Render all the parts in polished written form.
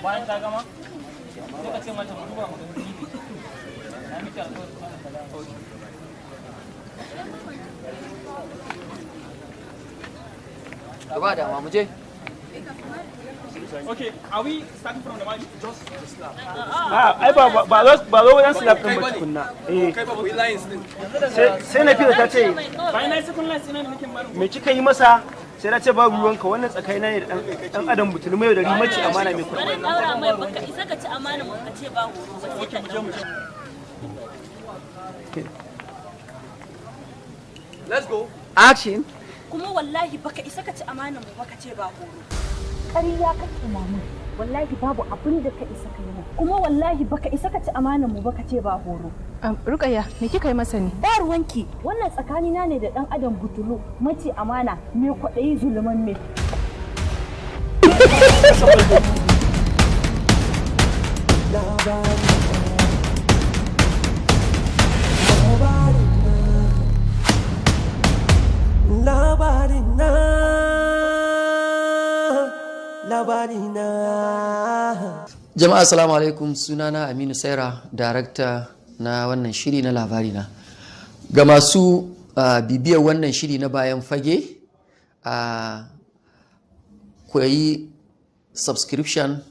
Bayan ta gama sai ka ce mata mu duba mu gani na miki alƙawari. Ba dama mu je. Okay, are we starting from the mic? Just the slap. Ah, ai ba zo wajen slap din ba tukunna. Eh. Kai ba ku yi lines din. Sai na fira ta ce Bayan na yi second lines ina ne nake marin. Me kika yi masa? Sai na ce babu ruwanka, wannan tsakaina ne da dan adam butulu mai da rimaci amana mai kuɗi. Bari daura mai, baka isa ka ci amana mu ka ce ba horo ba sai ka daura. Let's go. Action. Kuma wallahi baka isa ka ci amana mu baka ce ba horo. Ƙarya kake mamu. Wallahi babu abin da ka isa ka yi mu. Kuma wallahi baka isa ka ci amana mu baka ce ba horo. Rukayya, me kika yi masa ne? Ba ruwanki, wannan tsakanina ne da dan adam butulu mace amana mai kwaɗayi zuluman me. Labarina. Jama'a, assalamu alaikum. Sunana Aminu Saira, darakta na wannan shiri na Labarina. Ga masu bibiyar wannan shiri na bayan fage, ku yi subscription,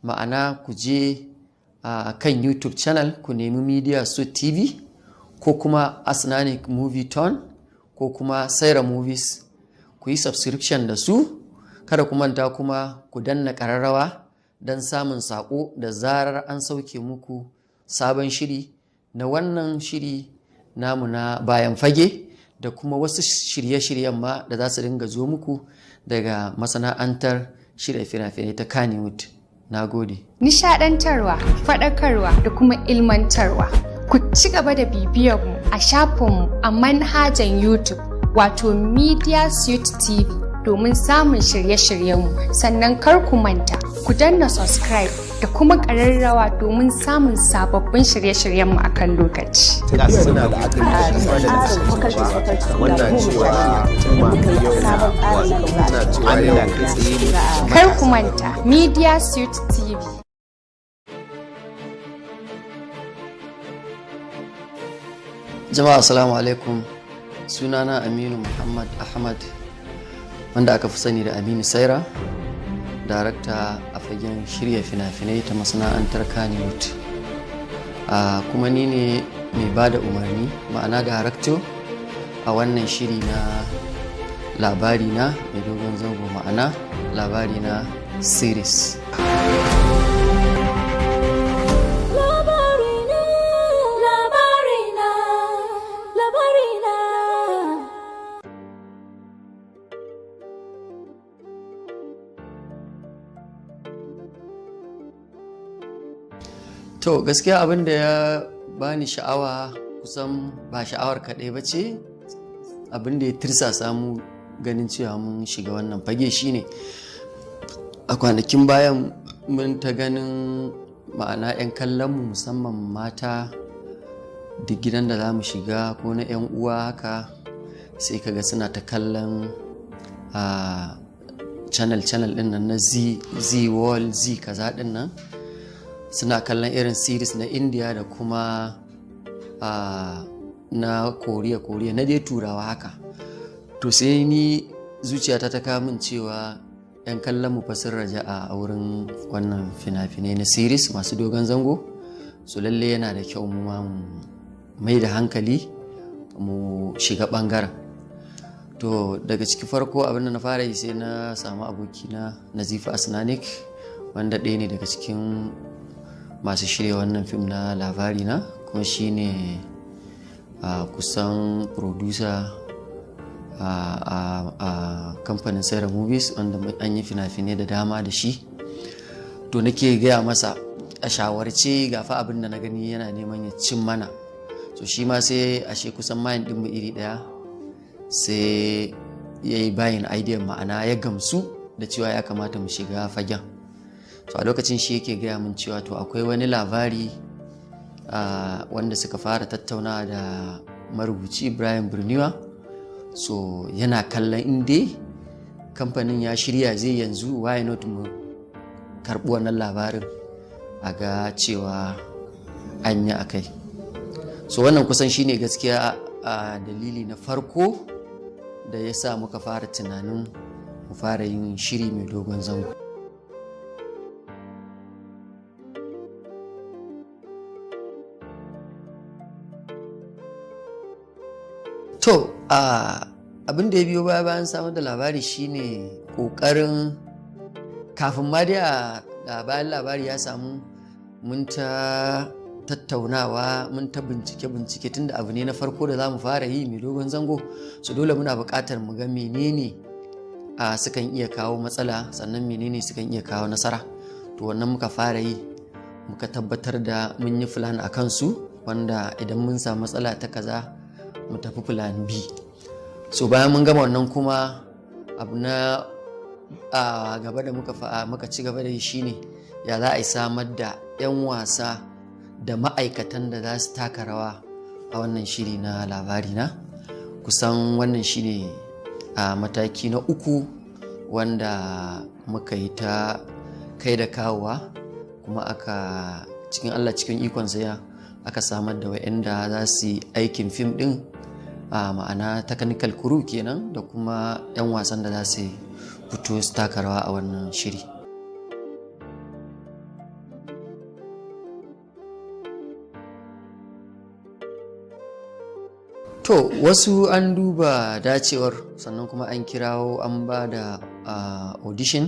ma'ana ku je kan YouTube channel ku nemi Media Suite TV ko kuma Asnanic Movie Tone ko kuma Saira Movies, ku yi subscription da su. Kada ku manta kuma ku danna ƙararrawa don samun saƙo da zarar an sauke muku sabon shiri na wannan shiri namu na bayan fage da kuma wasu shirye-shiryen ma da za su dinga zo muku daga masana'antar shirya fina-finai ta Kannywood. Na gode. Nishadantarwa, faɗakarwa da kuma ilmantarwa. Ku ci gaba da bibiyar mu a shafinmu a manhajan YouTube, wato Media Suite TV, domin samun shirye-shiryenmu. Sannan kar ku manta ku danna subscribe da kuma ƙararrawa domin samun sababbin shirye-shiryenmu a kan lokaci. Suna da wannan cewa cewa yau kai tsaye. Kar ku manta, Media Suite TV. Jama'a, assalamu alaikum. Sunana Aminu Muhammad Ahmad, wanda aka fi sani da Aminu Saira, darakta a fagen shirya fina-finai ta masana'antar Kannywood. Kuma ni ne mai ba da umarni, ma'ana darakto a wannan shiri na Labari Na mai dogon zango, ma'ana Labari Na series. Labarina, labarina, labarina. To, gaskiya abin da ya bani sha'awa, kusan ba sha'awar kaɗai ba ce, abin da ya tirsasa mu ganin cewa mun shiga wannan fage shine a kwanakin bayan mun ta ganin, ma'ana 'yan kallonmu, musamman mata, duk gidan da za mu shiga ko na 'yan uwa haka, sai kaga suna ta kallon a channel channel din nan na Zee, Zee World, Zee kaza din nan. Suna kallon irin series na India da kuma na Korea Korea, na dai Turawa haka. To, sai ni zuciyata ta kawo min cewa 'yan kallon mu fa sun raja a wurin wannan fina-finai na series masu dogon zango. So lalle yana da kyau mu ma mu mai da hankali mu shiga bangaren. To, daga ciki farko abin da na fara yi, sai na samu abokina Nazifa Asnanik, wanda ɗaya ne daga cikin masu shirya wannan fim na Labari Na, kuma shine kusan producer a kamfanin Saira Movies, wanda an yi fina-finai da dama da shi. To, nake gaya masa a shawarce ga fa abin da na gani yana neman ya cin mana. So shi ma sai ashe kusan mind ɗinmu iri ɗaya, sai ya yi buying idea, ma'ana ya gamsu da cewa ya kamata mu shiga fagen. So a lokacin shi yake gaya min cewa to akwai wani labari wanda suka fara tattaunawa da marubuci Ibrahim Birniwa. So yana kallon inda kamfanin ya shirya zai yanzu, why not mu karɓi wannan labarin a ga cewa an yi a kai. So wannan kusan shine gaskiya a dalili na farko da ya sa muka fara tunanin mu fara yin shiri mai dogon zango. To, abin da ya biyo baya bayan samar da labari shine ƙoƙarin kafin ma dai a bayan labari ya samu, mun ta tattaunawa, mun ta bincike-bincike, tunda abu ne na farko da za mu fara yi mai dogon zango. So dole muna buƙatar mu ga menene a sukan iya kawo matsala, sannan menene sukan iya kawo nasara. To wannan muka fara yi, muka tabbatar da mun yi plan a kansu, wanda idan mun samu matsala ta kaza mu tafi plan B. So bayan mun gama wannan kuma, abu na a gaba da muka ci gaba da yi shine ya za a yi samar da 'yan wasa da ma'aikatan da za su taka rawa a wannan shiri na Labari Na. Kusan wannan shine a mataki na uku wanda muka yi ta kai da kawowa, kuma aka cikin Allah cikin ikonsa ya aka samar da wa'anda za su yi aikin fim din, a ma'ana technical crew kenan, da kuma 'yan wasan da za su fito su taka rawa a wannan shiri. To wasu an duba dacewar, sannan kuma an kirawo an ba da audition.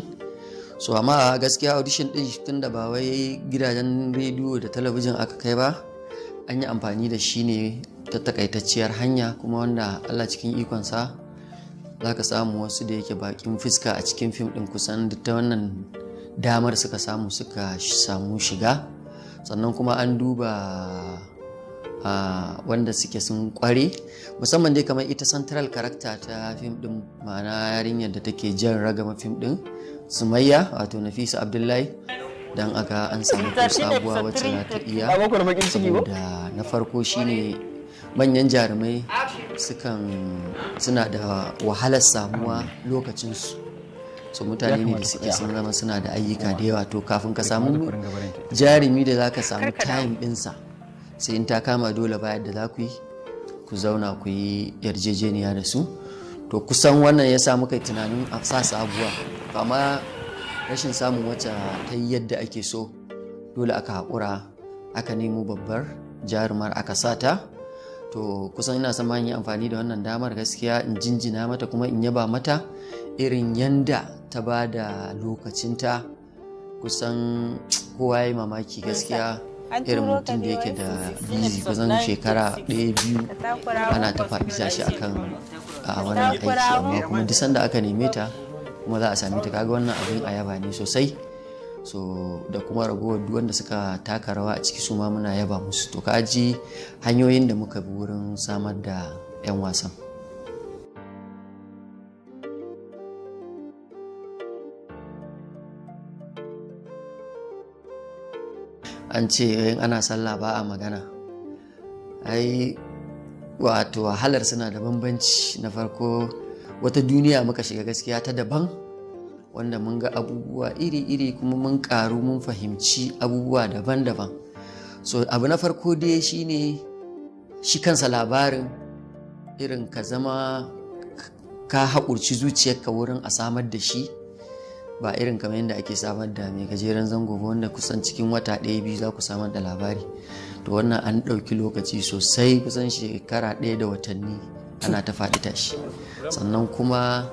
So amma gaskiya audition din, tunda ba wai gidajen rediyo da talabijin aka kai ba, an yi amfani da shi ne ta takaitacciyar hanya, kuma wanda Allah cikin ikonsa za ka samu wasu da yake bakin fuska a cikin fim din, kusan duk ta wannan damar suka samu suka samu shiga. Sannan kuma an duba wanda suke sun kware, musamman dai kamar ita central character ta fim din, ma'ana yarinyar da take jan ragama fim din, Sumayya, wato Nafisa Abdullahi, don aka an samu ko sabuwa wacce za ta iya. Saboda na farko shine manyan jarumai sukan suna da wahalar samuwa lokacinsu. So mutane ne da suke sun zama suna da ayyuka da yawa. To kafin ka samu jarumi da za ka samu time ɗinsa, sai in ta kama dole bayar da za ku yi ku zauna ku yi yarjejeniya da su. To kusan wannan ya sa muka yi tunanin a sa sabuwa, to amma rashin samun wacce ta yi yadda ake so, dole aka haƙura aka nemo babbar jarumar aka sata. To kusan ina son ma in yi amfani da wannan damar gaskiya in jinjina mata kuma in yaba mata irin yanda ta ba da lokacinta. Kusan kowa ya yi mamaki gaskiya irin mutum da yake da busy kusan shekara ɗaya biyu ana ta faɗi tashi akan a wannan aiki, amma kuma duk sanda aka neme ta kuma za a same ta. Kaga wannan abin a yaba ne sosai. So da kuma ragowar duk wanda suka taka rawa a ciki, su ma muna yaba musu. To ka ji hanyoyin da muka bi wurin samar da 'yan wasan. An ce in ana sallah ba a magana. Ai wato wahalar suna da bambanci. Na farko, wata duniya muka shiga gaskiya ta daban, wanda mun ga abubuwa iri-iri kuma mun karu, mun fahimci abubuwa daban-daban. So abu na farko dai shine shi kansa labarin, irin ka zama ka haƙurci zuciyarka wurin a samar da shi, ba irin kamar yadda ake samar da mai gajeren zango ba, wanda kusan cikin wata ɗaya biyu za ku samar da labari. To wannan an ɗauki lokaci sosai, kusan shekara ɗaya da watanni ana ta faɗi tashi. Sannan kuma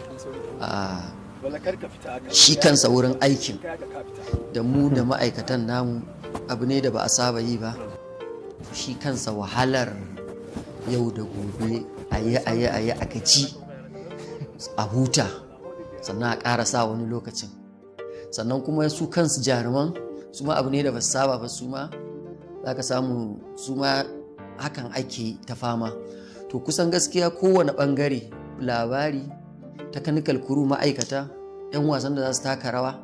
a shi kansa wurin aikin da mu da ma'aikatan namu, abu ne da ba a saba yi ba. Shi kansa wahalar yau da gobe, a yi a yi a yi a gaji, a huta, sannan a ƙara sa wani lokacin. Sannan kuma su kansu jaruman, su ma abu ne da ba su saba ba. Su ma za ka samu su ma hakan ake ta fama. To kusan gaskiya kowane ɓangare, labari, technical crew, ma'aikata, 'yan wasan da za su taka rawa,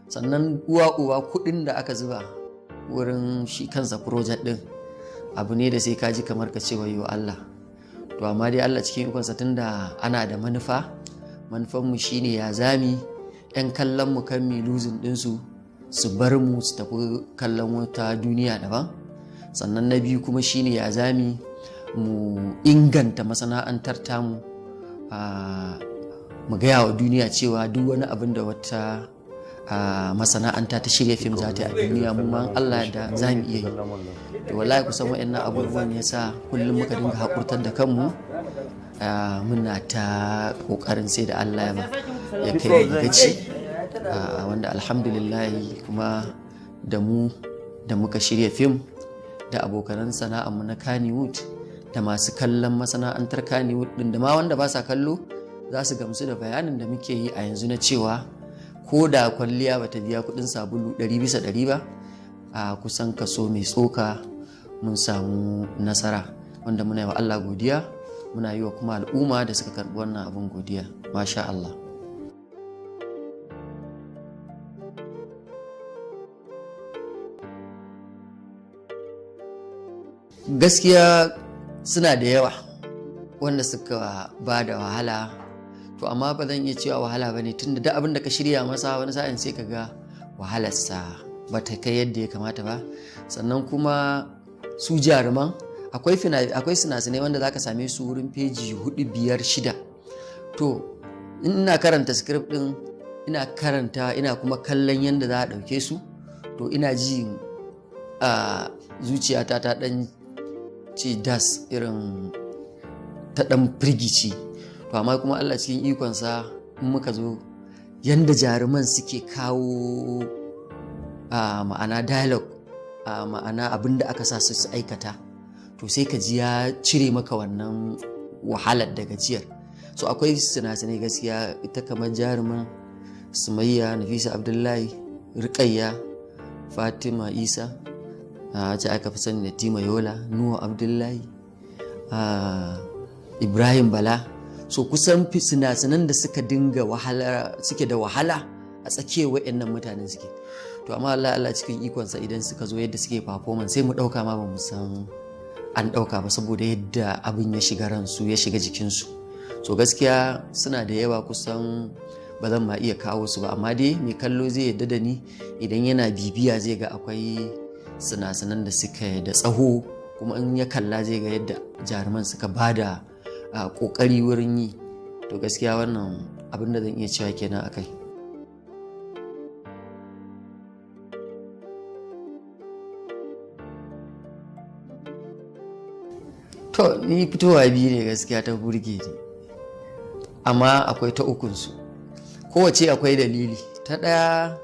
sannan uwa uwa kuɗin da aka zuba wurin shi kansa project ɗin, abu ne da sai ka ji kamar ka ce wayo Allah. To amma dai Allah cikin ikonsa, tunda ana da manufa, Manufanmu shine ya zami 'yan kallon mu kan mi losing ɗinsu su bar mu su tafi kallon wata duniya daban. Sannan na biyu kuma shine ya zami mu inganta masana'antar tamu, mu gaya wa duniya cewa duk wani abin da wata masana'anta ta shirya fim za ta yi a duniya, mu ma Allah da za mu iya yi. To wallahi kusan wa'annan abubuwan ya sa kullum muka dinga haƙurtar da kanmu, muna ta ƙoƙarin sai da Allah ya kai mu gaci, wanda alhamdulillah kuma da mu da muka shirya fim da abokanan sana'armu na Kannywood da masu kallon masana'antar Kannywood din da ma wanda ba sa kallo za su gamsu da bayanin da muke yi a yanzu na cewa ko da kwalliya bata biya kudin sabulu 100% ba, a kusan kaso mai tsoka mun samu nasara, wanda muna yi wa Allah godiya, muna yi wa kuma al'umma da suka karɓi wannan abin godiya. Masha Allah. Gaskiya suna da yawa wanda suka ba da wahala, to amma ba zan iya cewa wahala ba ne, tunda duk abin da ka shirya masa wani sa'in sai ka ga wahalarsa ba ta kai yadda ya kamata ba. Sannan kuma su jaruman akwai sinasinai wanda za ka same su wurin feji 4, 5, 6. To ina karanta script din, ina karanta, ina kuma kallon yadda za a ɗauke su, to ina ji a zuciyata ta ɗan ce das irin ta ɗan firgici. To amma kuma Allah cikin ikonsa in muka zo yanda jaruman suke kawo ma'ana dialogue, ma'ana abin da aka sa su aikata, to sai ka ji ya cire maka wannan wahalar da gajiyar. So akwai sinasinai gaskiya, ita kamar jaruman Sumayya, Nafisa Abdullahi, Rukayya, Fatima Isa wacce aka fi sani da Tima Yola, Nuwa Abdullahi, Ibrahim Bala. So kusan sinasinan da suka dinga wahala, suke da wahala a tsakiyar wa'annan mutanen suke. To amma Allah cikin ikonsa idan suka zo yadda suke performance sai mu ɗauka ma ba mu san an ɗauka ba, saboda yadda abin ya shiga ransu ya shiga jikinsu. So gaskiya suna da yawa, kusan ba zan ma iya kawo su ba, amma dai mai kallo zai yadda da ni idan yana bibiya zai ga akwai sinasinan da suka da tsaho, kuma in ya kalla zai ga yadda jaruman suka bada kokari wurin yi. To gaskiya wannan abin da zan iya cewa kenan akai. To ni fitowa biyu ne gaskiya ta burge ni, amma akwai ta ukunsu, kowace akwai dalili. Ta ɗaya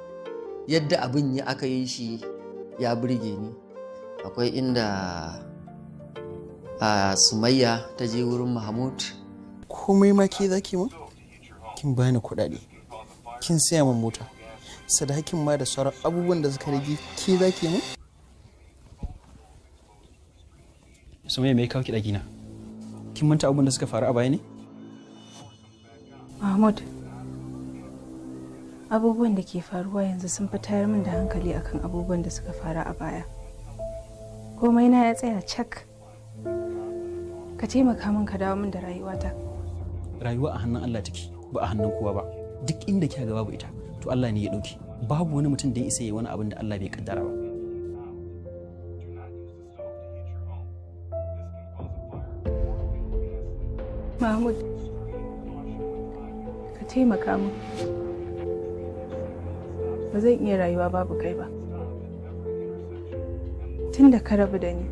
yadda abin ya aka yi shi ya burge ni. Akwai inda Sumayya ta je wurin Mahmud. Komai ma ke zaki mun? Kin bani kuɗaɗe, kin saya min mota, sadakin ma da sauran abubuwan da suka rage ke zaki mun? Sumayya, me ya kawo ki ɗakina? Kin manta abubuwan da suka faru a baya ne? Mahmud, abubuwan da ke faruwa yanzu sun fi tayar min da hankali akan abubuwan da suka faru a baya. Komai na ya tsaya cak. Ka taimaka min ka dawo min da rayuwata. Rayuwa a hannun Allah take, ba a hannun kowa ba. Duk inda kika ga babu ita, to Allah ne ya dauki. Babu wani mutum da ya isa yi wani abin da Allah bai kaddara ba. Mahmud, ka taimaka min. Ba zan iya rayuwa babu kai ba. Tun da ka rabu da ni,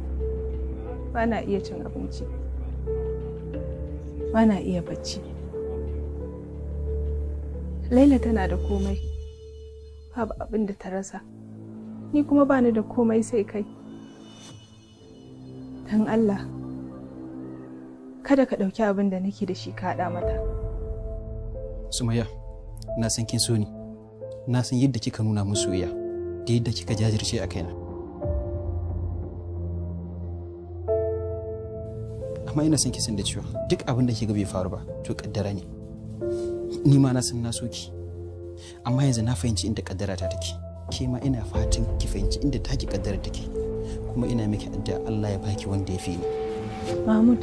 ba na iya cin abinci, ba na iya bacci. Laila tana da komai, babu abin da ta rasa. Ni kuma ba ni da komai sai kai. Don Allah, kada ka ɗauki abin da nake da shi ka haɗa mata. Sumayya, na san kin so ni. Na san yadda kika nuna min soyayya da yadda kika jajirce a kaina. Amma ina son ki san da cewa duk abin da kika bai faru ba to kaddara ne. Ni ma na san na so ki. Amma yanzu na fahimci inda kaddara ta take. Ke ma ina fatan ki fahimci inda taki kaddara take. Kuma ina miki addu'a Allah ya baki wanda ya fi ni. Mahmud,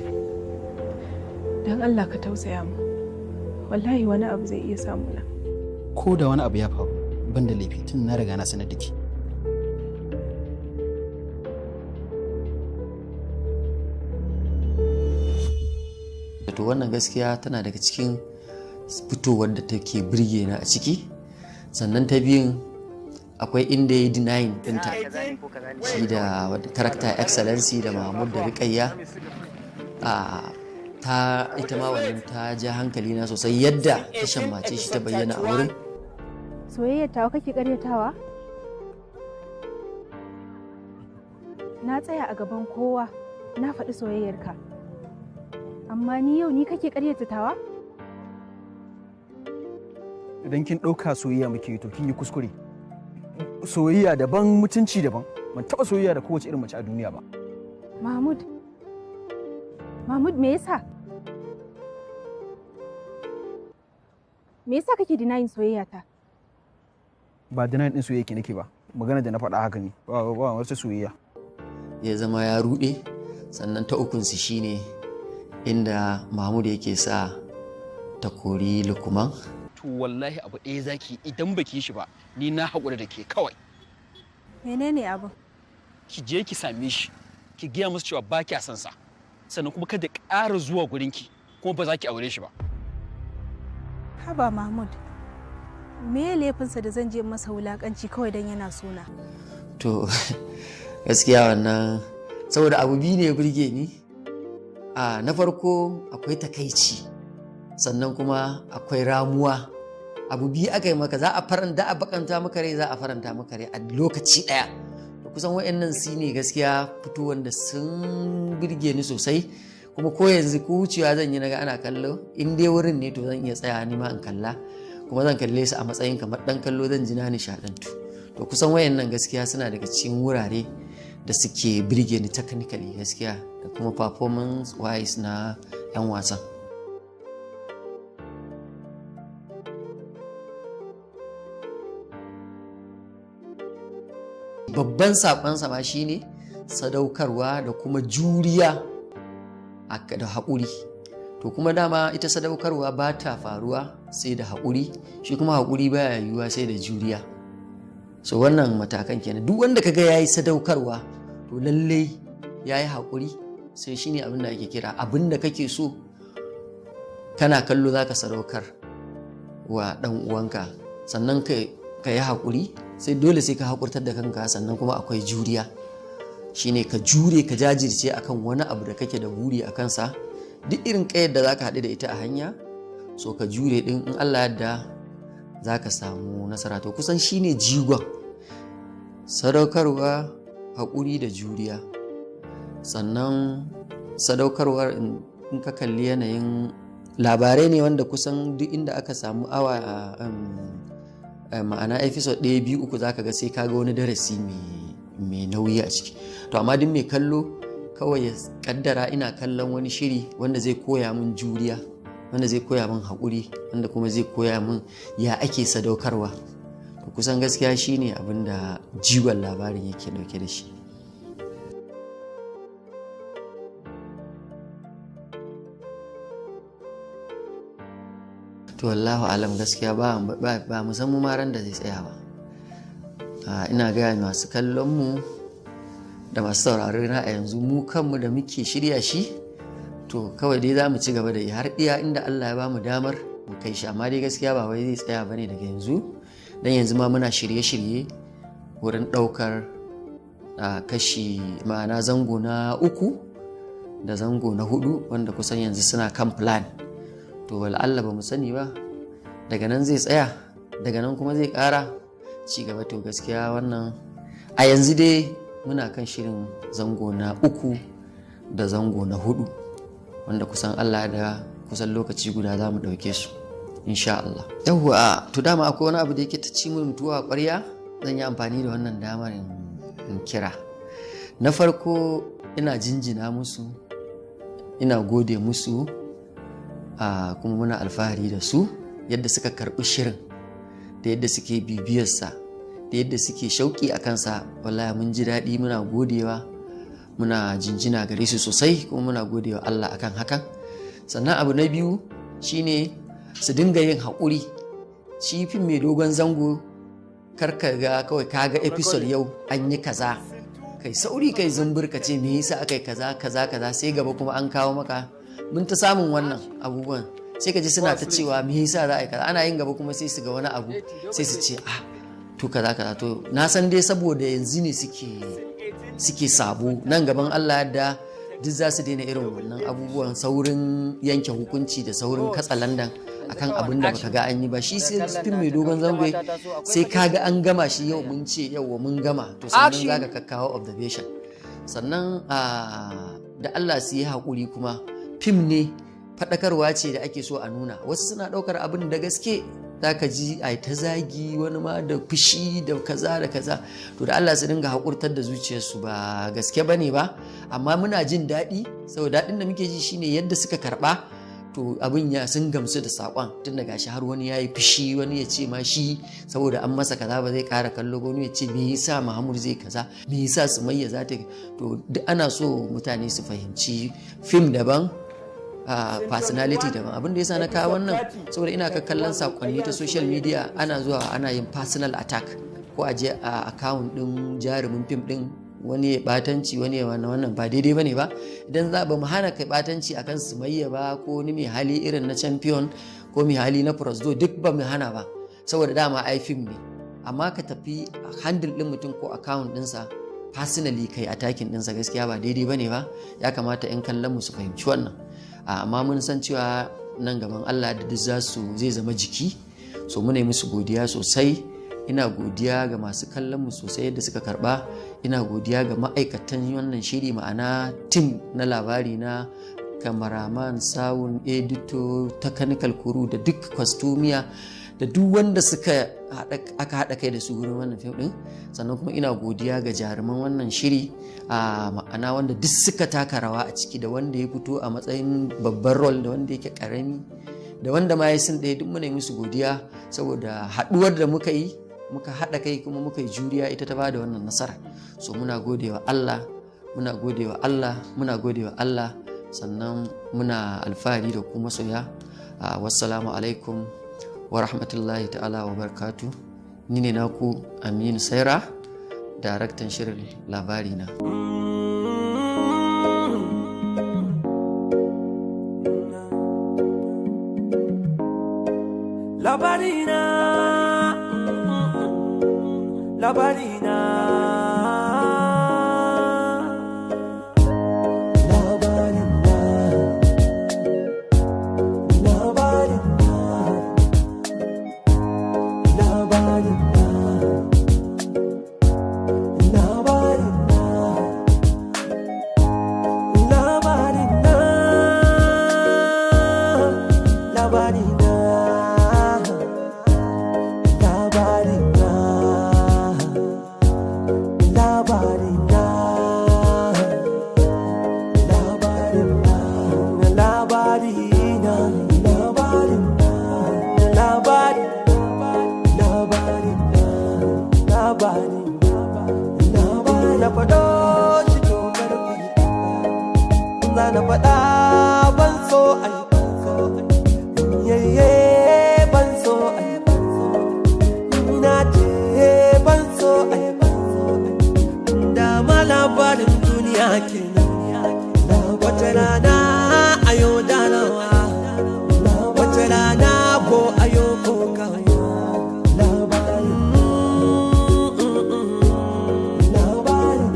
don Allah ka tausaya mu. Wallahi wani abu zai iya samu na. Ko da wani abu ya faru, ban da laifi tun na riga na sanar da ke. To wannan gaskiya tana daga cikin fitowar da take birge na a ciki. Sannan ta biyun, akwai inda ya yi denying ɗinta, shi da character Excellency da Mahmud da Rikayya. A ta ita ma wannan ta ja hankali na sosai, yadda ta shammace shi ta bayyana a wurin. Soyayyar tawa kake karyatawa? Na tsaya a gaban kowa na faɗi soyayyarka. Amma ni yau ni kake karyata tawa? Idan kin ɗauka soyayya muke, to kin yi kuskure. Soyayya daban, mutunci daban. Ban taɓa soyayya da kowace irin mace a duniya ba. Mahmud. Mahmud, me yasa? Me yasa kake denying soyayya ta? Ba denying din soyayya ki nake ba. Magana da na faɗa haka ne. Ba wata soyayya. Ya zama ya ruɗe. Sannan ta ukunsu shine inda Mahmud yake sa ta kori Lukman. To wallahi abu ɗaya zaki, idan baki yi shi ba, ni na haƙura da ke kawai. Menene abu? Ki je ki same shi, ki gaya masa cewa ba kya son sa. Sannan kuma kada ƙara zuwa gurinki, kuma ba za ki aure shi ba. Haba Mahmud. Me laifinsa da zan je masa wulakanci kawai don yana sona? To gaskiya wannan saboda abu biyu ne ya burge ni. A na farko akwai takaici, sannan kuma akwai ramuwa. Abu biyu aka yi maka, za a faranta, a bakanta maka rai, za a faranta maka rai a lokaci ɗaya. To kusan wa'annan su ne gaskiya fito wanda sun burge ni sosai. Kuma ko yanzu ko wucewa zan yi naga ana kallo, in dai wurin ne, to zan iya tsaya ni ma in kalla, kuma zan kalle su a matsayin kamar ɗan kallo, zan ji na nishaɗantu. To kusan wayannan gaskiya suna daga cikin wurare da suke birge ni technically gaskiya, da kuma performance wise na 'yan wasan. Babban saƙonsa ma shine sadaukarwa da kuma juriya da haƙuri. To kuma dama ita sadaukarwa ba ta faruwa sai da haƙuri, shi kuma haƙuri baya yiwuwa sai da juriya. So wannan matakan kenan. Duk wanda kaga yayi sadaukarwa, to lallai yayi haƙuri. Sai shine abin da ake kira abin da kake so kana kallo zaka sadaukar wa ɗan uwanka, sannan ka yi haƙuri, sai dole sai ka haƙurtar da kanka. Sannan kuma akwai juriya, shine ka jure, ka jajirce akan wani abu da kake da buri a kansa, duk irin ƙayar da zaka haɗu da ita a hanya, so ka jure ɗin, in Allah yadda za ka samu nasara. To kusan shine jigon: sadaukarwa, haƙuri da juriya. Sannan sadaukarwar, in ka kalli yanayin labarai ne wanda kusan duk inda aka samu awa, ma'ana episode 1, 2, 3, za ka ga sai ka ga wani darasi mai nauyi a ciki. To amma duk mai kallo kawai ya kaddara ina kallon wani shiri wanda zai koya min juriya, wanda zai koya min haƙuri, wanda kuma zai koya min ya ake sadaukarwa. To kusan gaskiya shine abin da jigon labarin yake dauke da shi. To wallahu alam, gaskiya ba mu san mu ran da zai tsaya ba. Ina gaya masu kallon mu da masu sauraro na a yanzu, mu kanmu da muke shirya shi, to kawai dai za mu ci gaba da yi har iya inda Allah ya bamu damar mu kai shi. Amma dai gaskiya ba wai zai tsaya bane daga yanzu, dan yanzu ma muna shirye-shirye wurin ɗaukar kashi, ma'ana zango na uku da zango na hudu, wanda kusan yanzu suna kan plan. To Allah ba mu sani ba, daga nan zai tsaya, daga nan kuma zai ƙara ci gaba. To gaskiya wannan a yanzu dai muna kan shirin zango na uku da zango na hudu, wanda kusan Allah da kusan lokaci guda za mu ɗauke su insha Allah. Yawwa, to dama akwai wani abu da yake ta ci mun tuwo a ƙwarya, zan yi amfani da wannan damar in kira. Na farko ina jinjina musu, ina gode musu, kuma muna alfahari da su, yadda suka karɓi shirin da yadda suke bibiyarsa da yadda suke shauƙi a kansa. Wallahi mun ji daɗi, muna godewa, muna jinjina gare su sosai, kuma muna godewa Allah akan hakan. Sannan abu na biyu shine su dinga yin haƙuri. Shi fim mai dogon zango, karka ga kawai ka ga episode yau an yi kaza, kai sauri kai zumbur ka ce me yasa aka yi kaza kaza kaza, sai gaba kuma an kawo maka. Mun ta samun wannan abubuwan, sai ka ji suna ta cewa me yasa za a yi kaza, ana yin gaba kuma sai su ga wani abu sai su ce ah to kaza kaza. To na san dai saboda yanzu ne suke sabo, nan gaban Allah yadda duk za su daina irin wannan abubuwan saurin yanke hukunci da saurin katsa landan akan abin da baka ga an yi ba. Shi sai fim mai dogon zango sai ka ga an gama shi, yau mun ce yau mun gama, to sannan za ka kakkawo observation. Sannan da Allah su yi haƙuri kuma, fim ne, faɗakarwa ce da ake so a nuna. Wasu suna ɗaukar abin da gaske, za ka ji a ta zagi wani ma da fushi da kaza da kaza. To da Allah su dinga haƙurtar da zuciyarsu, ba gaske bane ba. Amma muna jin daɗi, saboda daɗin da muke ji shine yadda suka karɓa, to abin ya sun gamsu da saƙon, tun da gashi har wani ya yi fushi, wani ya ce ma shi saboda an masa kaza ba zai ƙara kallo ba, wani ya ce me yasa Muhammad zai kaza, me yasa Sumayya za ta. To duk ana so mutane su fahimci fim daban, personality daban. Abin da yasa na kawo wannan, saboda ina kallon sakonni ta social media, ana zuwa ana yin personal attack, ko a je a account din jarumin fim din, wani ya batanci, wani ya wannan. Wannan ba daidai bane ba. Idan za ba mu hana kai batanci akan Sumayya ba, ko wani mai hali irin na Champion, ko mai hali na Prosdo, duk ba mu hana ba, saboda dama ai fim ne. Amma ka tafi handle din mutum ko account dinsa personally kai attacking dinsa, gaskiya ba daidai bane ba. Ya kamata 'yan kallon mu su fahimci wannan. Amma mun san cewa nan gaban Allah da duk za su zai zama jiki. So muna yi musu godiya sosai. Ina godiya ga masu kallon mu sosai yadda suka karba. Ina godiya ga ma'aikatan wannan shiri, ma'ana team na Labari Na, cameraman, sound, editor, technical crew, da duk costumier, da duk wanda suka aka haɗa kai da su wurin wannan fim ɗin. Sannan kuma ina godiya ga jaruman wannan shiri, a ma'ana wanda duk suka taka rawa a ciki, da wanda ya fito a matsayin babban role, da wanda yake karami, da wanda ma ya scene ɗaya, duk muna yi musu godiya, saboda haɗuwar da muka yi, muka haɗa kai kuma muka yi juriya, ita ta bada wannan nasara. So muna godewa Allah, muna godewa Allah, muna godewa Allah. Sannan muna alfahari da ku masoya. Wassalamu alaikum wa rahmatullahi ta'ala wa barakatu. Ni ne naku Aminu Saira, daraktan shirin Labari Na. Labarina, labarina, labarina, labarina, labarina, labarina, labarina, labarina, labarina, labarina, labarina, labarina, labarina, labari, labarina, labarina, labari. Na faɗo shi, to karfi za na faɗa, ban so ai yayye, ban so ai, na ce ban so ai. Dama labarin duniya kenan, wata rana ayo darawa, wata rana ko ayo ko kawo. Labarin, labarin,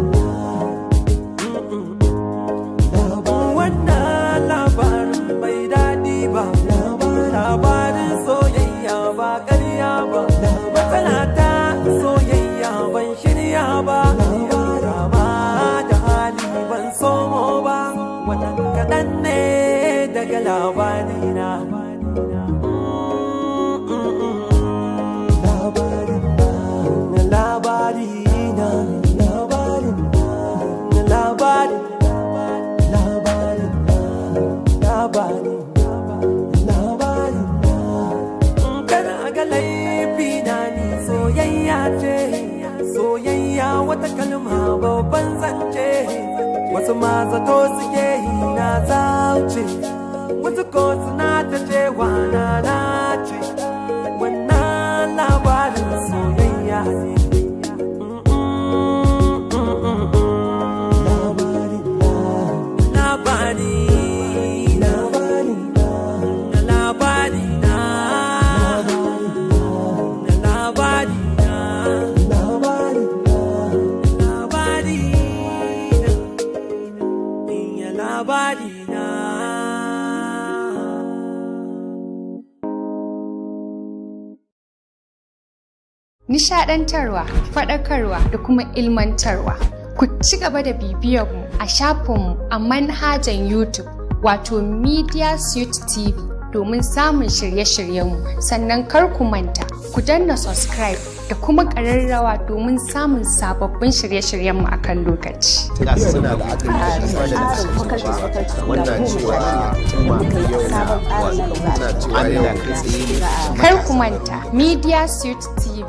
wannan labarin bai daɗi ba, labarin soyayya ba ƙarya ba, matsala ta soyayya ban shirya ba, rama da hali ban somo ba. Wannan kaɗan ne daga labarina. Labarin, labarina, labarin, labari, labarin, labari, labari. Kada a ga laifi na, ni soyayya ce, soyayya wata kalma babban zance. Wasu ma zato suke yi na zauce. Wasu ko suna ta cewa na nace. Wannan labarin soyayya ne. Labari na, labari na, labari na, labari na, labari na. Nishaɗantarwa, faɗakarwa da kuma ilmantarwa. Ku ci gaba da bibiyar mu a shafinmu a manhajan YouTube wato Media Suite TV domin samun shirye-shiryenmu, sannan kar ku manta ku danna subscribe da kuma ƙararrawa domin samun sababbin shirye-shiryenmu a kan lokaci. Suna la'akari da wannan cewa yau na cewa yau Kar ku manta Media Suite TV.